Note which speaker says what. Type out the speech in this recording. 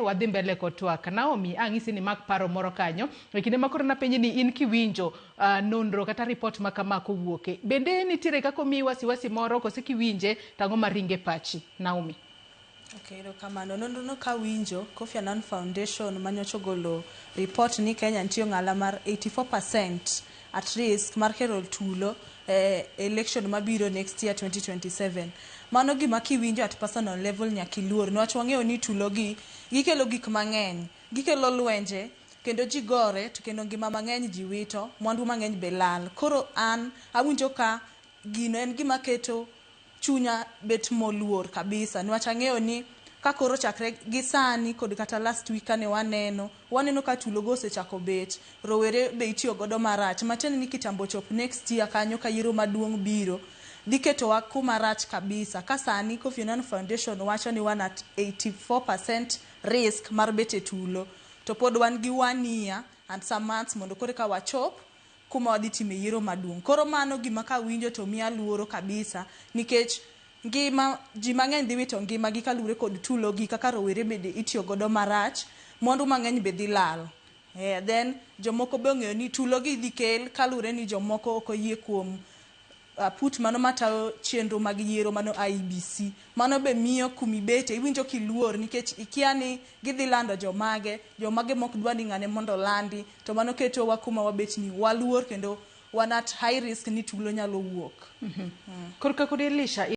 Speaker 1: wadhi mbele kod twak. Naomi, ang'isi ni mak paro moro kanyo. E kinde ma koro napenji ni in kiwinjo nonro kata ripot ma kama kowuoke, bende nitiere kaka omiyi wasiwasi moro kose kiwinje to ang'o maringo e pachi? Naomi.
Speaker 2: Okay, erokamano. Nonro no kawinjo, Kofi Annan Foundation manyocha ogolo report ni Kenya nitie ong'ala mar 84% at risk mar kelo tulo e election mabiro next year 2027. Mano gima kiwinjo at personal level nyaka iluor niwach wang'eyo ni tulo gi gikelo gik mang'eny. Gikelo lwenje kendo ji gore to kendo ngima mang'eny ji wito, mwandu mang'eny be lal. Koro an awinjo ka gino en gima keto chunya bet moluor kabisa niwach ang'eyo ni ka koro chakre gi sani kod kata last week kane waneno waneno ka tulo go osechako bet rowere be itiyo godo marach matiende ni kitambo chop next year kanyo ka yiero maduong' biro dhi ketowa kuma rach kabisa ka sani Kofi Annan Foundation wacho ni wan at 84% risk mar bet e tulo to pod wan gi one year and some months mondo koro eka wachop kuma wadhi time yiero maduong'. Koro mano gima kawinjo to miya luoro kabisa nikech ngima ji mang'eny dhi wito ngima gi kaluwore kod tulo gi kaka rowere bende itiyo godo marach, mwandu mang'eny be dhi lal. Then jomoko be ong'eyo ni tulo gi idhi kel kaluwore ni jomoko ok oyie kuom aput mano matayo chenro mag yiero mano IEBC. Mano be miyo kumibete iwinjo kiluor nikech ikia ni gidhi lando jomage, jomage mok dwa ni ng'ane mondo olandi to mano ketowa kuma wabet ni waluor kendo wan at high risk ni tulo nyalo wuok.
Speaker 1: Korka kod Elisha.